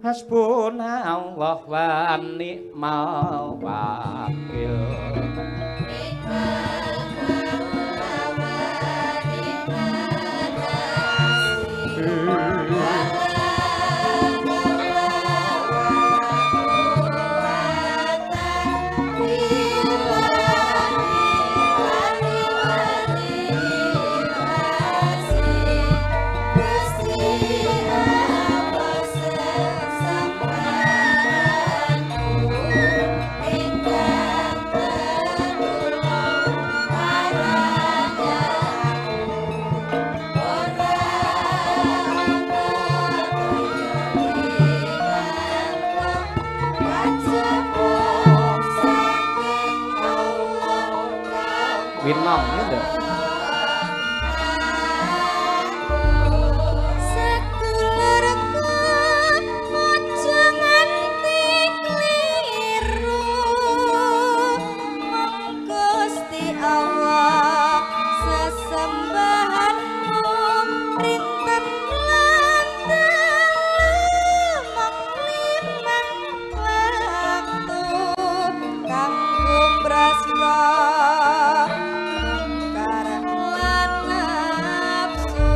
Hasbunallah wa ni'mal wakil. Winong ya lho. Sedulurku aja nganti kliru, mung Gusti Allah sesembahanmu rinten lan dalu mung limang wektu kanggo mbrasma mungkar lan nafsu.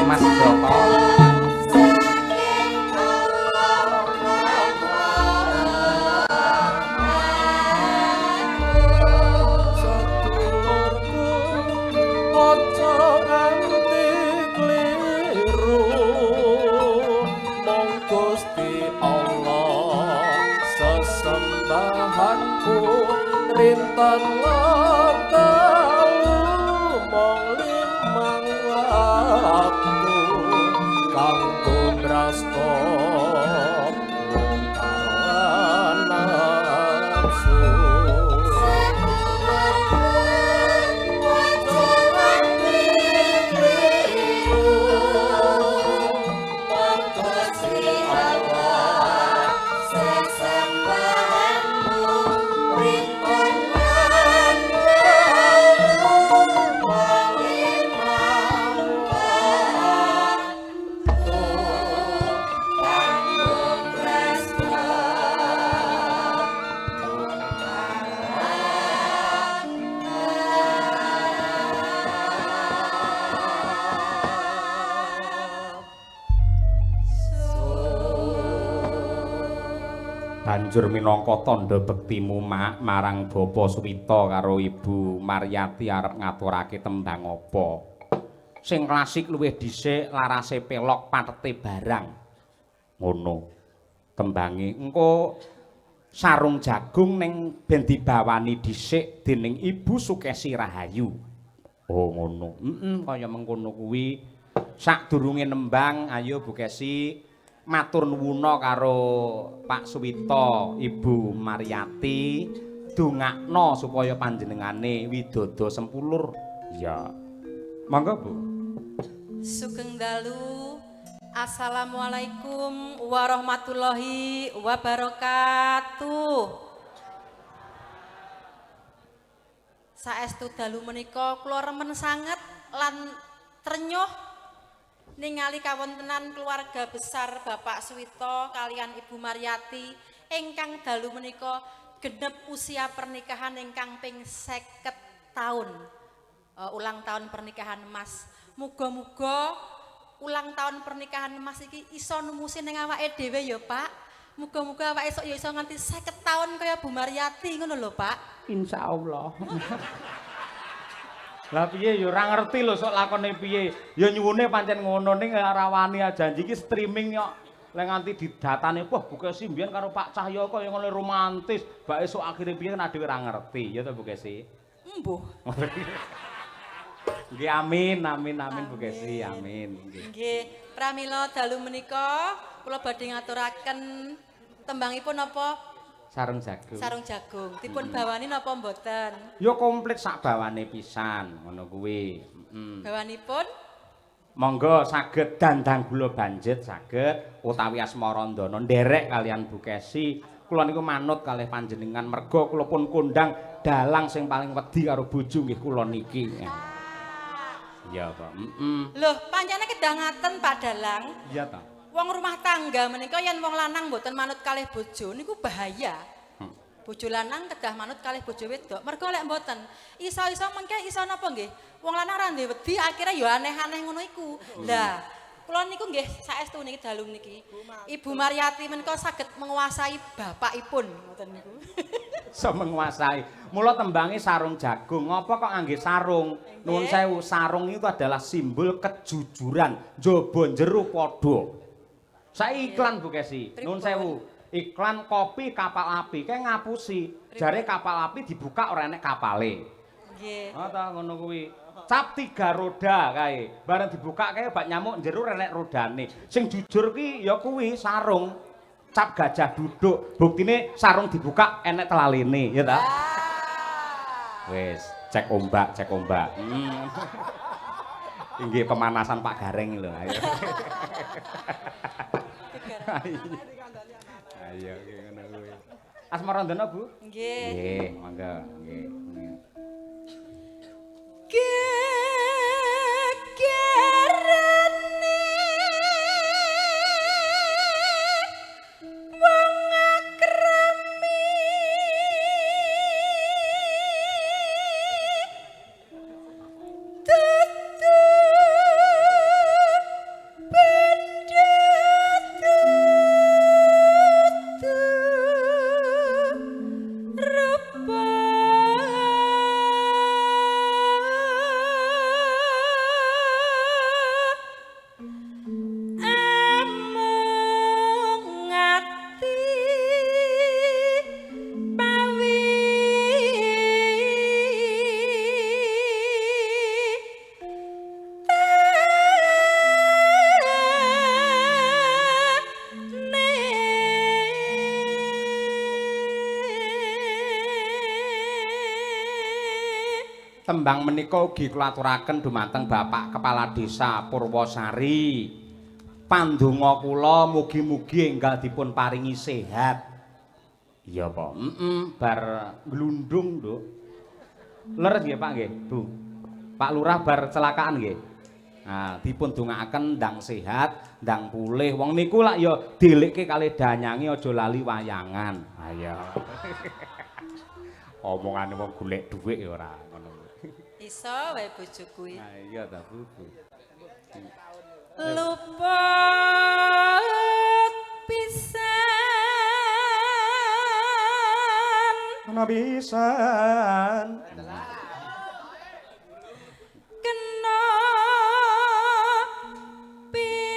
Mas Joko. Sedulurku aja nganti kliru, mung Gusti Allah sesembahanku rinten lan dalu mung limang waktu kanggo mrasta mungkar lan nafsu. Banjur minangka tandha bektimu mak marang Bapa Suwita karo Ibu Maryati arep ngaturake tembang apa? Sing klasik luwih dhisik, larase pelok patete barang. Ngono. Tembange engko sarung jagung ning ben dibawani dhisik dening Ibu Sukesi Rahayu. Oh ngono. Heeh, kaya mengkono kuwi. Sadurunge nembang, ayo Bu Kesi matur nuwuna karo Pak Suwita, Ibu Maryati. Dongakno supaya panjenengane widodo sempulur. Iya. Monggo, Bu. Sugeng dalu. Assalamualaikum warahmatullahi wabarakatuh. Saestu dalu menika kula remen sanget lan trenyuh ningali kawontenan keluarga besar Bapak Suwito kalian Ibu Maryati ingkang dalu menika genep usia pernikahan ingkang ping 50 taun. Ulang tahun pernikahan emas. Muga-muga ulang tahun pernikahan emas iki iso numusi ning awake dhewe ya, Pak. Muga-muga awake esuk ya iso nganti 50 tahun kaya Bu Maryati ngono lho, Pak. Insyaallah. Lah piye ya ora ngerti lho sok lakone piye. Ya nyuwune pancen ngono ning ora wani janji iki streaming kok. Lek nganti didatane wah Bu Kesi mbiyen karo Pak Cahyo kaya ngono romantis. Bak esuk akhire piye kan dhewe ora ngerti ya to Bu Kesi. Embuh. Nggih amin amin amin Bu Kesi amin. Nggih, pramila dalu menika kula badhe ngaturaken tembangipun napa? Sarung jagung. Sarung jagung. Dipun bawani napa mboten? Ya komplit sak bawane pisan ngono kuwi. Heeh. Bawanipun monggo saged dandang gula banjet saged utawi asmarandana nderek kalian Bu Kesi. Kula niku manut kalih panjenengan merga kula pun kondang dalang sing paling wedi karo bojo nggih kula niki. Iya, Pak. Heeh. Loh, pancene kedah ngaten Pak Dalang. Iya ta. Wong rumah tangga menika yen wong lanang mboten manut kalih bojo niku bahaya. Bojo lanang kedah manut kalih bojo wedok. Mergo lek mboten, iso-iso mengke iso napa nggih? Wong lanang ora ndek wedi akhire ya aneh-aneh ngono iku. Lah, kula niku nggih saestu niki dalu niki. Ibu Maryati menika saged menguasai bapakipun ngoten niku. Iso menguasai. Mula tembange sarung jagung. Ngopo kok ngangge sarung? Nuwun sewu, sarung itu adalah simbol kejujuran. Njaba jero padha. Saiki iklan Bu Kesi. Nuwun sewu. Iklan kopi kapal api kae ngapusi. Jare kapal api dibuka ora enek kapale. Nggih. Ha ta ngono kuwi. Cap 3 roda kae. Bareng dibuka kae bak nyamuk jero ora enek rodane. Sing jujur ki ya kuwi sarung. Cap gajah duduk. Buktine sarung dibuka enek telalene, ya ta? Wis, cek ombak, cek ombak. Inggih pemanasan Pak Gareng lho, ayo. Ayo ngono kuwi. Asmarandana, Bu? Nggih. Nggih, monggo, nggih. Gegerane wong akrami tutu benda tutu rupa amung ati pawi Tembang menika ugi kula aturaken dumateng Bapak Kepala Desa Purwosari. Pandonga kula mugi-mugi enggal dipun paringi sehat. Iya, Pak. Heeh, bar glundung, Nduk. Leres nggih, Pak nggih, Bu. Pak Lurah bar celakaan nggih. Nah, dipun dongaaken ndang sehat, ndang pulih. Wong niku lak ya dilikke kalih danyange aja lali wayangan. Ayo. Omongane wong golek dhuwit ya ora ngono. Iso wae bojo kuwi. Nah, iya ta, Bu. Luput pisan. Ana pisan. Kena pisan.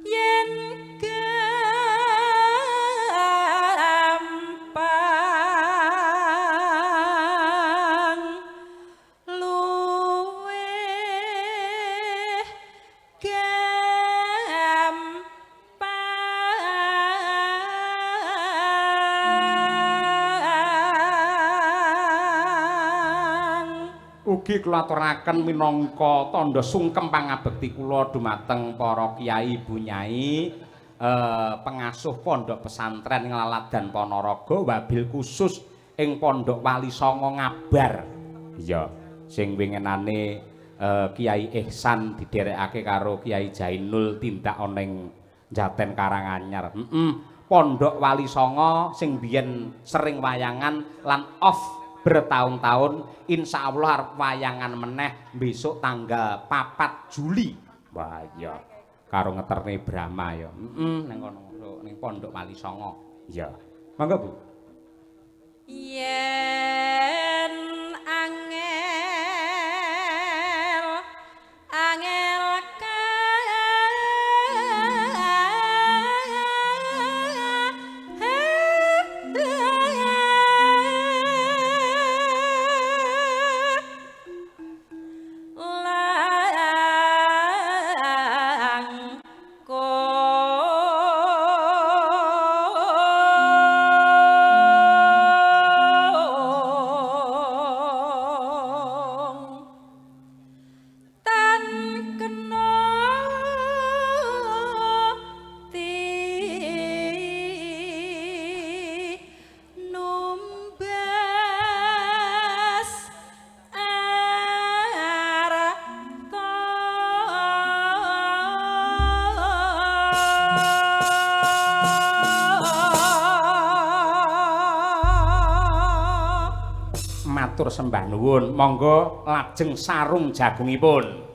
Yen gampang luwih gampang. Ugi kula aturaken minangka tandha sungkem pangabekti kula dumateng para kiai ibu nyai pengasuh pondok pesantren Nglaladan Ponorogo wabil khusus ing Pondok Wali Songo Ngabar. Iya, sing winginane Kiai Ihsan didherekake karo Kiai Jainul tindak ana ing Jaten Karanganyar. Pondok Wali Songo sing biyen sering wayangan lan off bertahun-tahun, insyaallah arep wayangan meneh besok tanggal 4 Juli. Wah iya, karo ngeterne Brahma ya. Ning kono ning Pondok Wali Songo. Iya. Monggo Bu. Yen angel angel matur sembah nuwun. Monggo lajeng sarung jagungipun.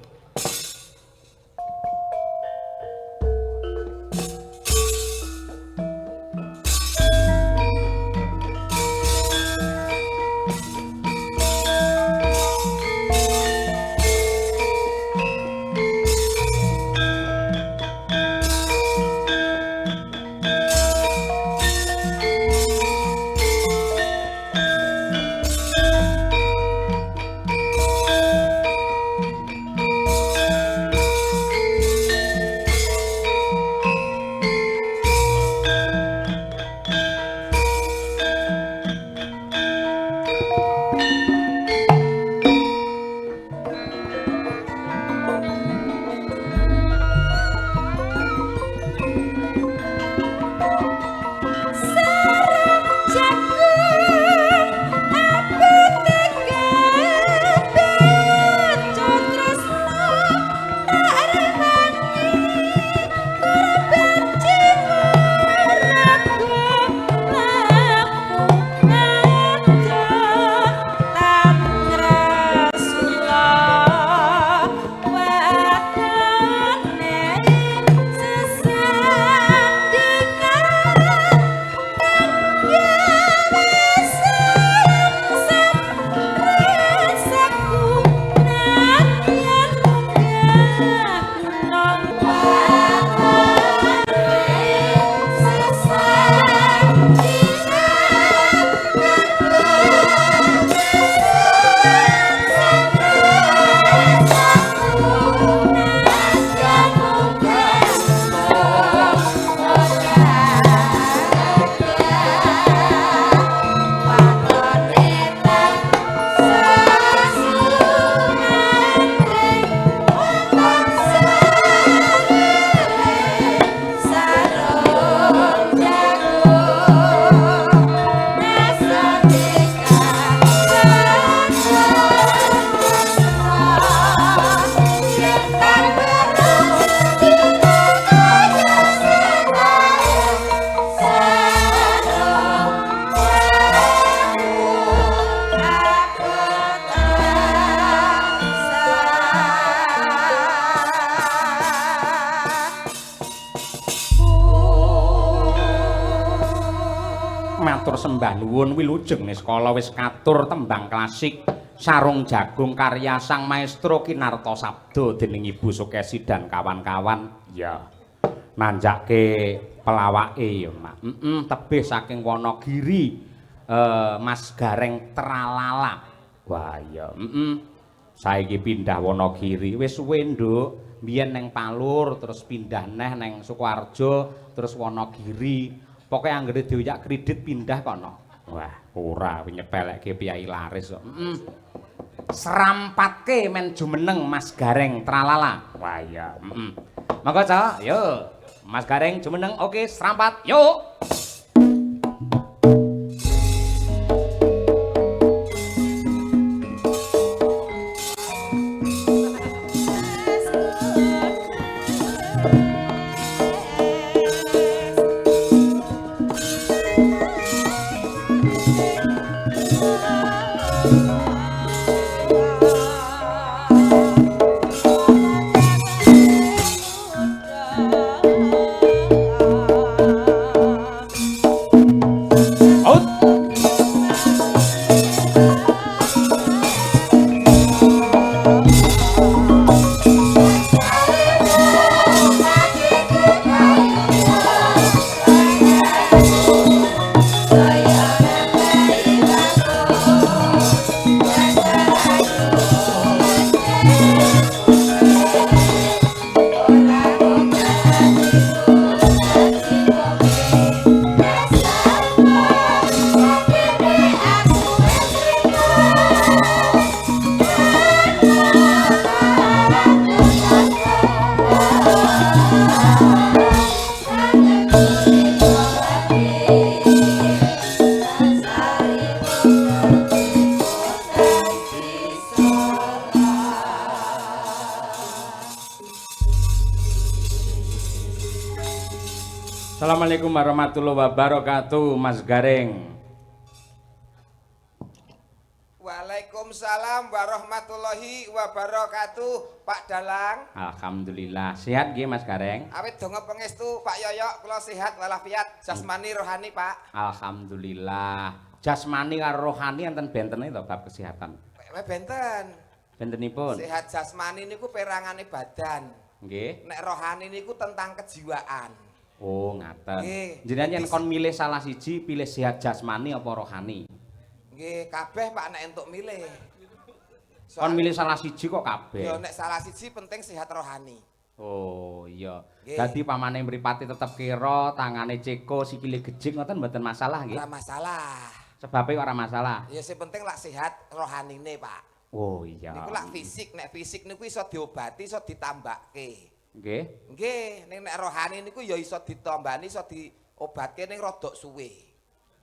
Matur sembah nuwun wilujeng niskala wis katur tembang klasik Sarung Jagung karya Sang Maestro Kinarto Sabdo dening Ibu Sukesi dan kawan-kawan. Ya. Nanjake pelawake ya, Mak. Tebih saking Wonogiri Mas Gareng Tralala. Wah iya, Saiki pindah Wonogiri. Wis suwe, Nduk. Biyen neng Palur terus pindah neh neng Sukoharjo terus Wonogiri. Pokoke anggere dioyak kredit pindah kono. Wah, ora nyepelekke piyai laris kok. Serampatke men jumeneng Mas Gareng tralala. Wah iya, heeh. Monggo, Cak. Yo. Mas Gareng jumeneng, oke, serampat. Yuk. Out. Assalamualaikum warahmatullahi wabarakatuh, Mas Gareng. Waalaikumsalam warahmatullahi wabarakatuh, Pak Dalang. Alhamdulillah, sehat nggih Mas Gareng? Awit donga pangestu Pak Yoyok, kula sehat walafiat, jasmani rohani, Pak. Alhamdulillah. Jasmani karo rohani enten bentene to bab kesehatan. Benten. Bentenipun. Sehat jasmani niku perangane badan. Nggih. Nek rohani niku tentang kejiwaan. Oh, ngaten. Nggih. Jenengan yen kon milih salah siji, pilih sehat jasmani apa rohani? Nggih, kabeh Pak nek entuk milih. Kon milih salah siji kok kabeh. Ya nek salah siji penting sehat rohani. Oh, iya. Nggih. Dadi pamane mripate tetep kira, tangane ceko, sikile gejik ngoten mboten masalah nggih. Ora masalah. Sebabe ora masalah. Ya sing penting lak sehat rohanine, Pak. Oh, iya. Niku lak fisik, nek fisik niku iso diobati, iso ditambahke. Nggih. Nggih, ning nek rohani niku ya iso ditambani, iso diobatke ning rodok suwe.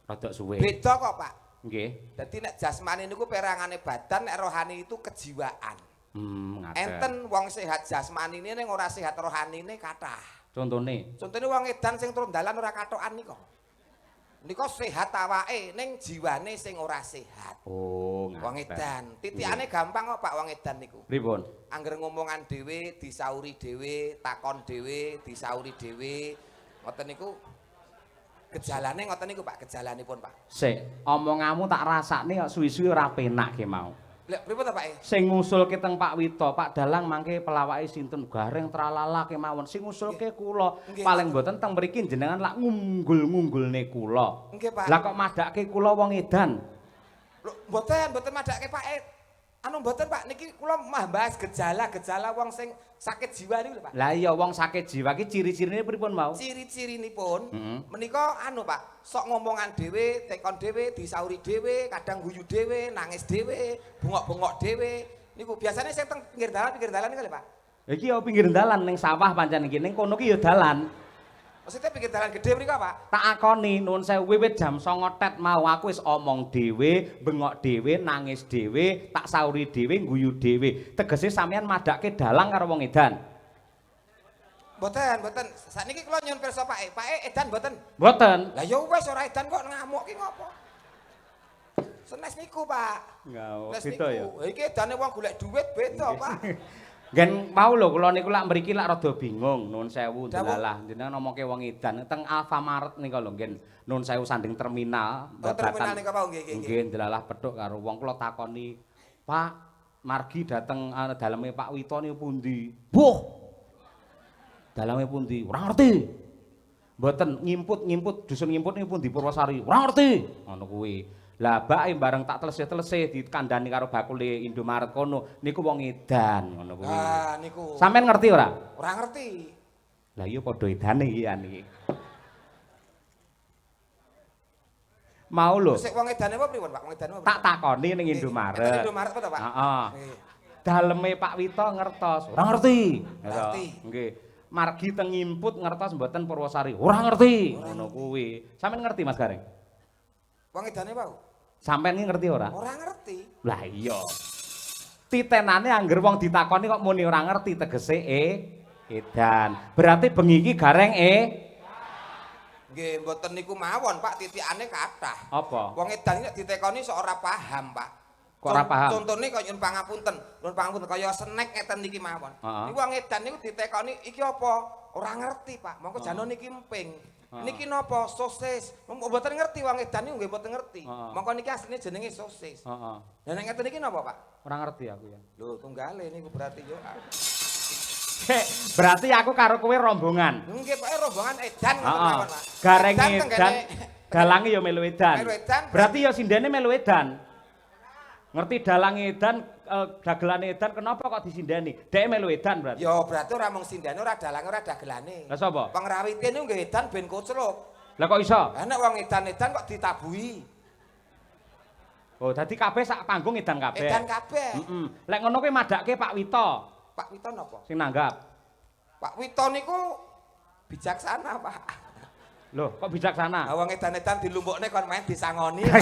Rodok suwe. Beda kok, Pak. Nggih. Dadi nek jasmani niku perangane badan, nek rohani itu kejiwaan. Ngaten. Enten wong sehat jasmanine ning ora sehat rohanine kathah. Contone? Contone wong edan sing turun dalan ora katokan nika. Nika sehat awake ning jiwane sing ora sehat. Oh, ngaten. Wong edan. Titikane gampang kok Pak wong edan niku. Pripun? Angger ngomongan dhewe, disauri dhewe, takon dhewe, disauri dhewe. Ngoten niku gejalane ngoten niku Pak, gejalanipun Pak. Sik, omonganmu tak rasakne kok suwi-suwi ora penak ki mau. Lha pripun ta Pak? Sing ngusulke teng Pak Wito, Pak Dalang mangke pelawake sinten Gareng tralala kemawon. Sing ngusulke kula, paling mboten teng mriki jenengan lak ngunggul-ngunggulne kula. Nggih, Pak. Lah kok madhakke kula wong edan? Lho, mboten, mboten madhakke Pak. Anu mboten Pak, niki kula mah bahas gejala-gejala wong sing sakit jiwa niku lho Pak. Lah iya wong sakit jiwa ki ciri-cirine pripun mau? Ciri-cirinipun menika anu Pak, sok ngomongan dhewe, tekon dhewe, disauri dhewe, kadang guyu dhewe, nangis dhewe, bengok-bengok dhewe. Niku biasane sing teng pinggir dalan niku lho Pak. Iki ya pinggir dalan ning sawah pancen iki, ning kono ki ya dalan. Maksudnya pinggir dalan gede mriko Pak? Tak akoni nuwun sewu wiwit jam 09.00 tet mau aku wis omong dhewe, bengok dhewe, nangis dhewe, tak sauri dhewe, guyu dhewe. Tegese sampeyan madhakke dalang karo wong edan. Mboten, mboten. Sakniki kula nyuwun pirsa Pak E. Pak E edan mboten? Mboten. Lah ya wis ora edan kok ngamuk ki ngopo? Senes niku, Pak. Enggak, beda ya. Iki edane wong golek duit beda, Pak. Gen mau lho kula niku lak mriki lak rada bingung nuwun sewu delalah jenengan ngomongke wong edan teng Alfamart nika lho ngen nuwun sewu sanding terminal terminal nika Pak nggih nggih. Nggih delalah petuk karo wong kula takoni, Pak, margi dateng daleme Pak Wito niku pundi? Buh. Daleme pundi? Ora ngerti. Mboten ngimput-ngimput dusun ngimput niku pundi Purwosari? Ora ngerti. Ngono kuwi. Lah bake bareng tak telesih-telesih dikandani karo bakule Indomaret kono niku wong edan ngono kuwi. Ah niku. Sampeyan ngerti ora? Ora ngerti. Lah iya padha edane iki an iki. Mau lho. Sik wong edane apa pripun, Pak? Wong edane apa? Tak takoni ning Indomaret. Enten Indomaret apa to, Pak? Heeh. Nggih. Daleme Pak Wito ngertos. Ora ngerti. Ngerti. Nggih. Margi teng Ngimput ngertos mboten Purwosari. Ora ngerti. Ngono kuwi. Sampeyan ngerti Mas Gareng? Wong edane apa? Sampeyan iki ngerti ora? Ora ngerti. Lah iya. Titenane angger wong ditakoni kok muni ora ngerti tegese edan. Berarti bengi iki Gareng Nggih, mboten niku mawon, Pak, titikane kathah. Apa? Wong edan iki nek ditekoni sok ora paham, Pak. Kok ora paham? Contone kaya nyuwun pangapunten, nyuwun pangapunten kaya snack ngeten niki mawon. Heeh. Niku wong edan niku ditekoni iki apa? Ora ngerti, Pak. Mongko jano niki emping. Niki napa? Sosis. Mboten ngerti wong edan niku nggih mboten ngerti. Mongko niki asline jenenge sosis. Heeh. Lah nek ngeten niki napa, Pak? Ora ngerti aku ya. Lho, tunggale niku berarti yo. Berarti aku karo kowe rombongan. Nggih, Pak, rombongan edan ngoten mawon, Pak. Gareng Edan edan, dalange ya melu edan. Melu edan. Berarti ya sindene melu edan. Ngerti dalange edan, dagelane edan, kenapa kok disindeni? Dhek melu edan berarti. Ya berarti ora mung sindene, ora dalange, ora dagelane. Lah sapa? Pengrawite niku nggih edan ben kocluk. Lah kok iso? Lah nek wong edan-edan kok ditabuhi. Oh, dadi kabeh sak panggung edan kabeh. Edan kabeh. Heeh. Lek ngono kuwi madhake Pak Wito Pak Wito napa? sing nanggap. Pak Wito niku bijaksana, Pak. Loh, kok bijaksana? Lah wong edan-edan dilumpukne kon main disangoni, Pak.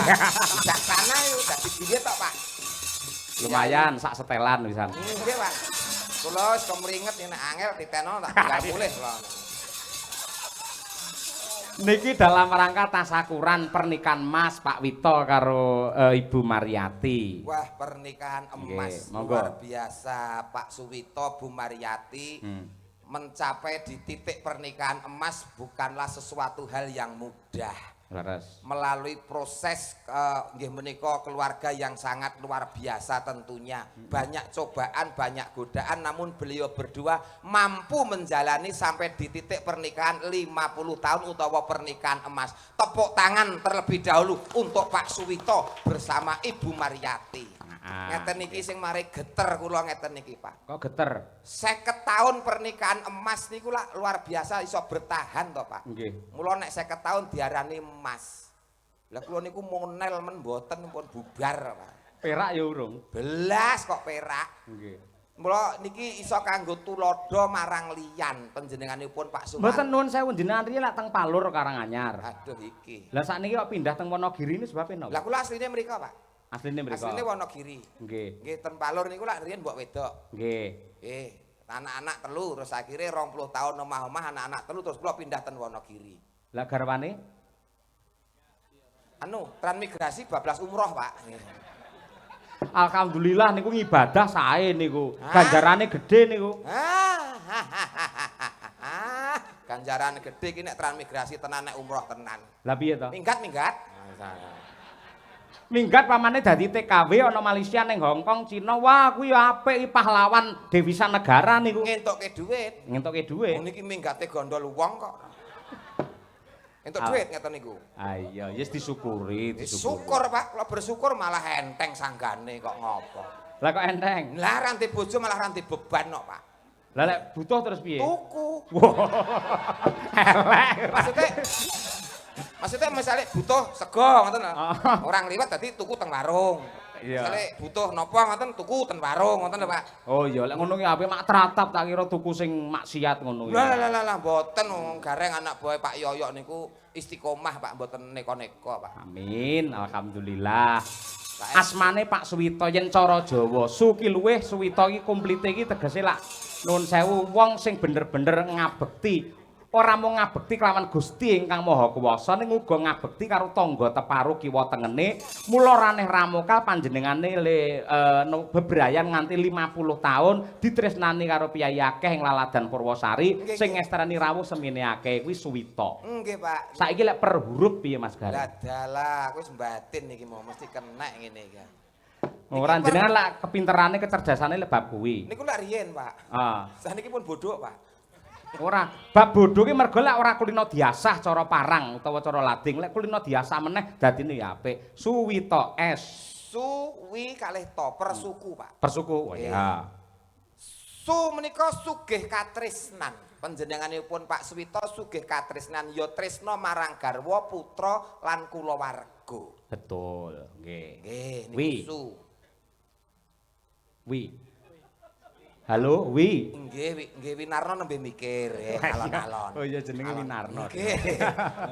Bijaksana iku dadi piye tok, Pak? Lumayan sak setelan pisan. Nggih, Pak. Kula wis kemringet nek angel titeno tak tinggal mulih kula. Niki dalam rangka tasakuran pernikahan Mas Pak Wito karo Ibu Mariati. Wah, pernikahan emas Nggih, monggo. luar biasa Pak Suwito, Bu Mariati. Mencapai di titik pernikahan emas bukanlah sesuatu hal yang mudah. Leres. Melalui proses nggih menika keluarga yang sangat luar biasa tentunya. Banyak cobaan, banyak godaan, namun beliau berdua mampu menjalani sampai di titik pernikahan 50 tahun utawa pernikahan emas. Tepuk tangan terlebih dahulu untuk Pak Suwito bersama Ibu Mariati. Ngeten niki sing mari geter kula ngeten niki, Pak. Kok geter? 50 tahun pernikahan emas niku lah luar biasa iso bertahan to, Pak. Nggih. Mula nek 50 tahun diarani emas. Lah kula niku monel men mboten pun bubar, Pak. Perak ya urung. Belas kok perak. Nggih. Mula niki iso kanggo tuladha marang liyan panjenenganipun Pak Sumarno. Mboten nuwun sewu jenengan riyen lak teng Palur Karanganyar. Aduh iki. Lah sakniki kok pindah teng Wonogiri ini sebabnya napa? Lah kula asline mriko, Pak. Asline mriko. Asline Wonogiri. Nggih. Nggih ten Palur niku lak riyen mbok wedok. Nggih. Nggih, anak-anak telu terus akhirnya 20 tahun omah-omah anak-anak telu terus kula pindah ten Wonogiri. Lah garwane? Anu, transmigrasi bablas umroh, Pak. Alhamdulillah niku ngibadah sae niku. Ganjarane gede niku. Ganjaran gede iki nek transmigrasi tenan nek umroh tenan. Lah piye to? Minggat-minggat. Minggat pamane dadi TKW ana Malaysia ning Hong Kong, Cina. Wah, kuwi apik iki pahlawan devisa negara niku. Ngentukke dhuwit. Ngentukke dhuwit. Wong niki minggate gondol wong kok. Entuk dhuwit ngeten niku. Ah iya, yes disyukuri, disyukuri. Syukur, Pak. Kula bersyukur malah enteng sanggane kok ngopo. Lah kok enteng? Lah ranti bojo malah ranti beban kok, Pak. Lah lek butuh terus piye? Tuku. Elek. Maksudnya misalnya butuh sego ngoten lho. Orang liwat dadi tuku teng warung. Iya. Misale butuh napa ngoten tuku ten warung ngoten lho, Pak. Oh iya, lek ngono ki apik mak tratap tak kira tuku sing maksiat ngono Lah lah lah lah mboten wong gareng anak buah Pak Yoyok niku istiqomah Pak, mboten neko-neko, Pak. Amin, alhamdulillah. Asmane Pak Suwito yen cara Jawa, su ki luwih Suwito iki komplite iki tegese lak nuwun sewu wong sing bener-bener ngabekti. Ora mung ngabekti kelawan Gusti ingkang Maha Kuwasa ning uga ngabekti karo tangga teparo kiwa tengene. Mula raneh ramokal panjenengane le bebrayan nganti 50 tahun ditresnani karo piyayi akeh ing Laladan Purwosari sing ngestrani rawuh semene akeh kuwi Suwito. Nggih, Pak. Saiki lek per huruf piye Mas Gareng? Lah dalah, aku wis mbatin iki mau mesti kenek ngene iki. Ora jenengan lak kepinterane kecerdasane lek bab kuwi. Niku lak riyen, Pak. Ah. Saniki pun bodoh, Pak. Ora, bab bodho ki mergo lek ora kulino diasah cara parang utawa cara lading, lek kulino diasah meneh dadine ya apik. Suwito S. Suwi kalih to persuku, Pak. Persuku. Oh iya. Su menika sugih katresnan. Panjenenganipun Pak Suwito sugih katresnan ya tresna marang garwa, putra lan kulawarga. kulawarga. Betul, nggih. Nggih, Wi. niku su. Wi. Halo, Wi. Nggih, nggih Winarno nembe mikir, alon-alon. Oh iya jenenge Winarno. Nggih.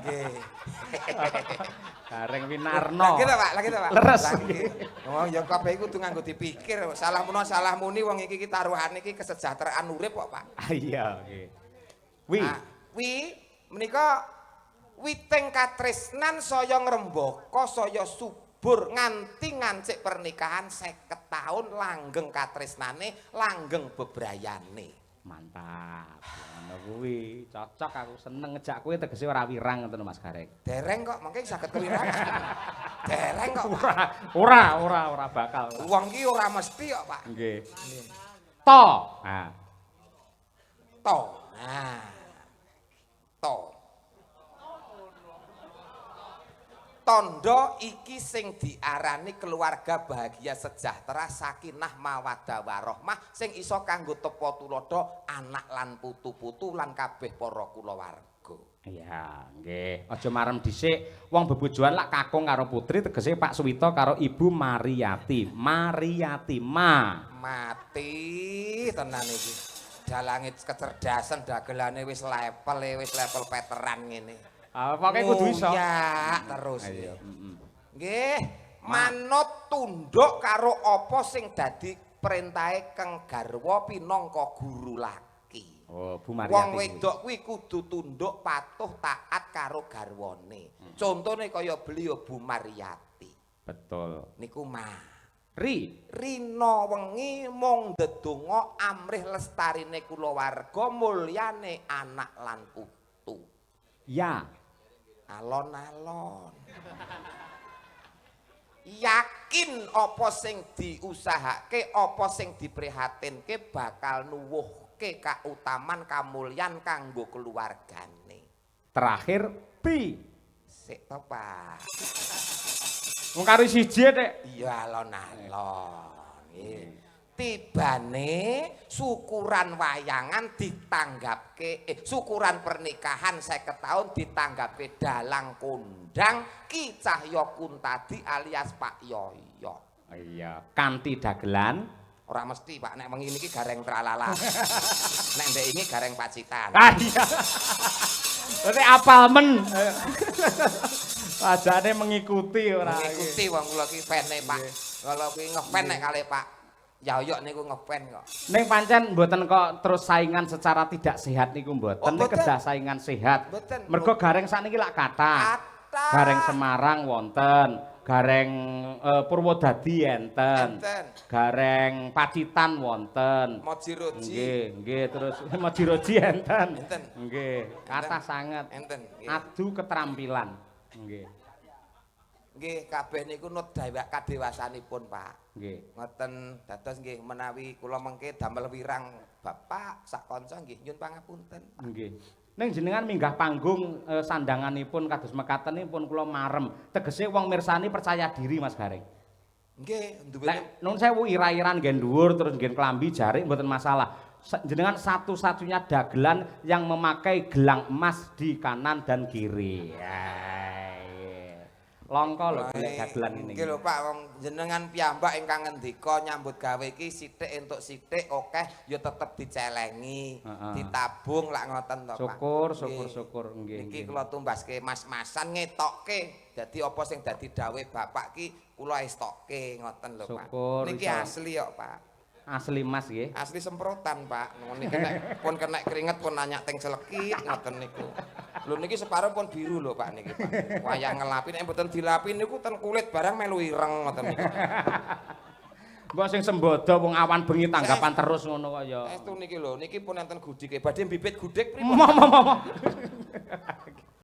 Nggih. Gareng Winarno. Lagi ta, Pak? Lagi ta, Pak? Leres. Lagi. Wong ya kabeh iku kudu nganggo dipikir. Salah muna salah muni wong iki ki taruhane iki kesejahteraan urip kok, Pak. Ah, iya, nggih. Wi. Ah, wi menika witing katresnan saya ngrembaka, saya subur nganti ngancik pernikahan 50 tahun langgeng katresnane, langgeng bebrayane. Mantap. Ngono kuwi, cocok aku seneng ngejak kowe tegese ora wirang ngoten Mas Gareng. Dereng kok, mangke saged kewirangan. Dereng kok. Ora bakal. Wong ki ora mesti kok, Pak. Nggih. To. Ah. To. Nah. To. Tondo iki sing diarani keluarga bahagia sejahtera sakinah mawaddah warahmah sing iso kanggo tepa tuladha anak lan putu-putu lan kabeh para kulawarga. Iya, nggih. Aja marem dhisik. Wong bebojoan lak kakung karo putri tegese Pak Suwito karo Ibu Mariyati. Mariyati ma. Mati tenan iki. Dalange kecerdasan dagelane wis level, wis level veteran ngene. Ah, pokoke kudu iso. Nguyak terus. Ayo. Nggih, manut tunduk karo apa sing dadi perintahe keng garwa pinangka guru laki. Oh, Bu Mariyati. Wong wedok kuwi kudu tunduk patuh taat karo garwane. Contone kaya beliau Bu Mariyati. Betul. Niku mah. Ri. Rina wengi mung ndedonga amrih lestarine kulawarga mulyane anak lan putu. Ya. Alon-alon. Yakin apa sing diusahake, apa sing diprihatinke bakal nuwuhke kautaman kamulyan kanggo keluargane. Terakhir pi. Sik to, Pak. Wong karo siji Tek. Iya alon-alon. Nggih. Tibane syukuran wayangan ditanggapke syukuran pernikahan 50 tahun ditanggapke dalang kondang Ki Cahya Kuntadi alias Pak Yoyo. Iya, kanthi dagelan ora mesti Pak, nek wengi niki gareng tralala. Nek ndek ini gareng Pacitan. Ah iya. Berarti apal men. Wajane mengikuti ora. Mengikuti wong kula ki fane Pak. Kula ki ngefan nek kalih Pak Yoyok niku ngefan kok. Ning pancen mboten kok terus saingan secara tidak sehat niku mboten. Oh, Ning kedah saingan sehat. Mboten. Mergo gareng sakniki lak kathah. Gareng Semarang wonten, gareng Purwodadi enten. Gareng Pacitan wonten. Mojiroji. Nggih, nggih terus Mojiroji enten. Nggih, kathah sanget. Enten. Adu keterampilan. Nggih. Nggih, kabeh niku nut kadewasanipun, Pak. Nggih. Ngoten dados nggih menawi kula mengke damel wirang bapak sak kanca nggih nyun pangapunten. Nggih. Ning jenengan minggah panggung sandanganipun kados mekaten pun kula marem. Tegese wong mirsani percaya diri Mas Gareng. Nggih, duwe Lek nun sewu ira-iran nggen dhuwur terus nggen klambi jarik mboten masalah. Jenengan satu-satunya dagelan yang memakai gelang emas di kanan dan kiri. Langka lho golek dagelan ngene iki. Nggih lho Pak, wong jenengan piyambak ingkang ngendika nyambut gawe iki sithik entuk sithik akeh ya tetep dicelengi, ditabung lak ngoten to Pak. Syukur, syukur, syukur nggih. Niki kula tumbaske mas-masan ngetokke. Dadi apa sing dadi dawuhe bapak ki kula estokke ngoten lho Pak. Niki asli kok Pak. Asli Mas nggih. Asli semprotan Pak. Niki nek pun kena keringet pun nanyak teng selekit ngoten niku. Lho niki separo pun biru lho Pak niki Pak. Wayang ngelapi nek mboten dilapi niku ten kulit barang melu ireng ngoten niku. Mbok sing sembodo wong awan bengi tanggapan terus ngono kok ya. Estu niki lho, niki pun enten gudike. Badhe bibit gudeg pripun? Mo mo mo.